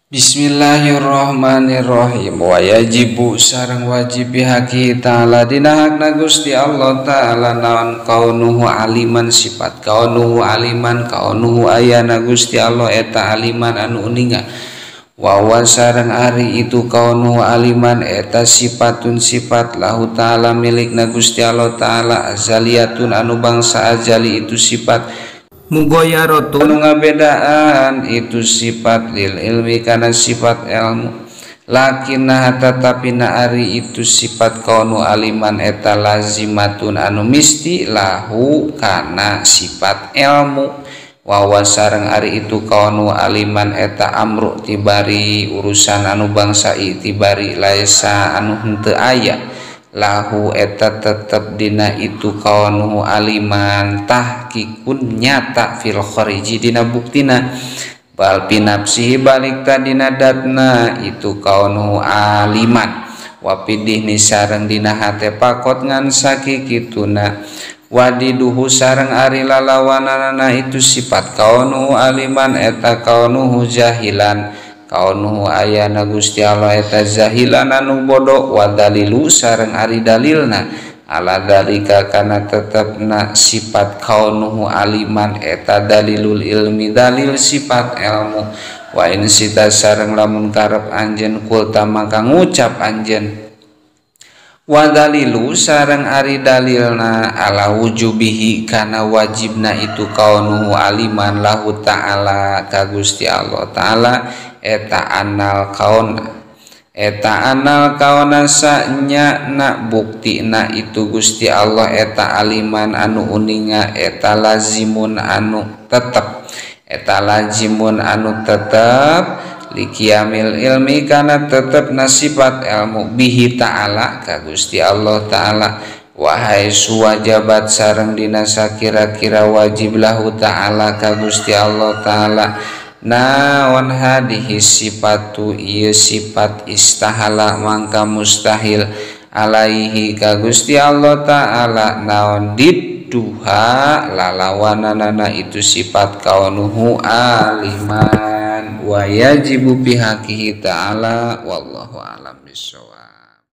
Bismillahirrahmanirrahim. Wa yajibu sareng wajib bihaqi ta'ala dina hakna Gusti Allah ta'ala naon kaunuhu aliman sifat kaunuhu aliman kaunuhu ayana Gusti Allah eta aliman anu uninga wa wa sareng ari itu kaunuhu aliman eta sifatun sifat lahu ta'ala milikna Gusti Allah ta'ala azaliyatun anu bangsa azali itu sifat mugoyaratun anu ngabedaan itu sifat lil ilmi kana sifat ilmu lakinna tatapina ari itu sifat kaunu aliman eta lazimatun anu misti lahu kana sifat ilmu wa sareng ari itu kaunu aliman eta amru tibari urusan anu bangsa itibari laisa anu henteu aya lahu eta tetep dina itu kaunuhu aliman tahqiqun nyata fil khariji dina buktina bal pinapsihi balik tadina datna itu kaunuhu aliman wa pidihni sareng dina hate pakot ngan sakikituna wadiduhu sareng ari lalawanana itu sifat kaunuhu aliman eta kaunuhu jahilan kaunuhu ayana Gusti Allah eta zahilan anu bodoh wa dalilu sareng ari dalilna ala dalika kana tetepna sifat kaunuhu aliman eta dalilul ilmi dalil sifat ilmu wa in sita sareng lamun karep anjeun kulta maka ngucap anjeun wa dalilu sareng ari dalilna ala wujubihi kana wajibna itu kaunuhu aliman lahu ta'ala ka Gusti Allah ta'ala eta anal kaona eta anal kaona sanya na buktina itu Gusti Allah eta aliman anu uninga eta lazimun anu tetep eta lazimun anu tetep likiamil ilmi kana tetep nasifat ilmu bihi ta'ala ka Gusti Allah ta'ala wahai suwajabat sareng dina sakira-kira wajib lahu ta'ala ka Gusti Allah ta'ala naon hadihi sifatu ieu sifat istahala mangka mustahil alaihi ka Gusti Allah ta'ala naon didduha lalawananana itu sifat kaunuhu aliman wa yajibu bihaqihi ta'ala wallahu a'lam bissawab.